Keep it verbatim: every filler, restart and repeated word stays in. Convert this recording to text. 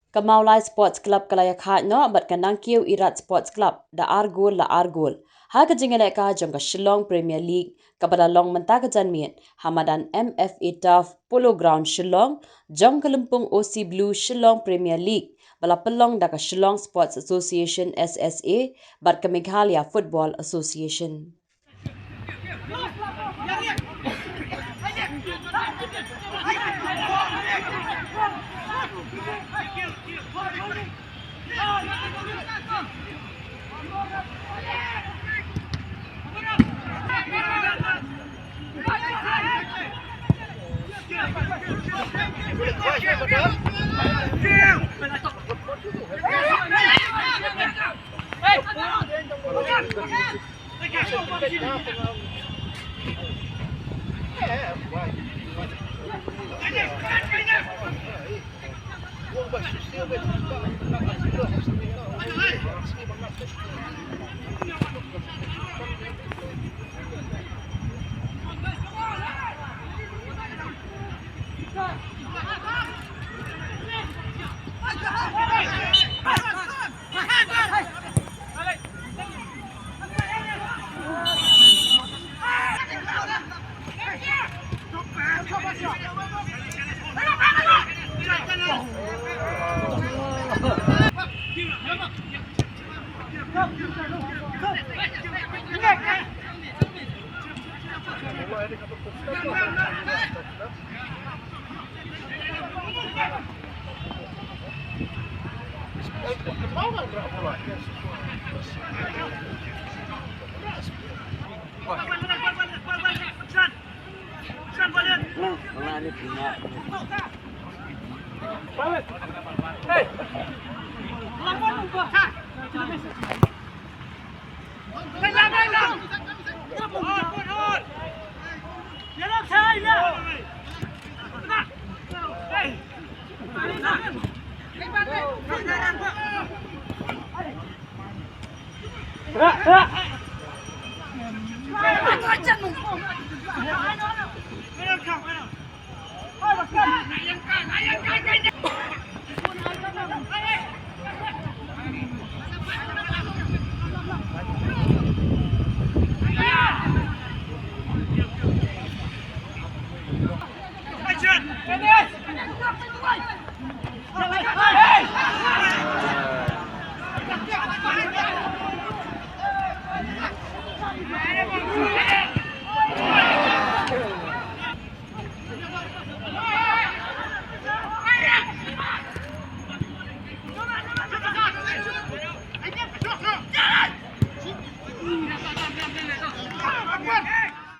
Ka Mawlai Sports Club ka la ïakhaid noh bad ka Nangkiew Irat Sports Club da ar gol la ar gol ha ka jingïalehkai jong ka Shillong Premier League kaba la long mynta ka janmiet ha madan M F A Turf, Polo Ground, Shillong, jong ka lympung O C Blue Shillong Premier League, ba la pynlong da ka Shillong Sports Association, S S A, bad ka Meghalaya Football Association.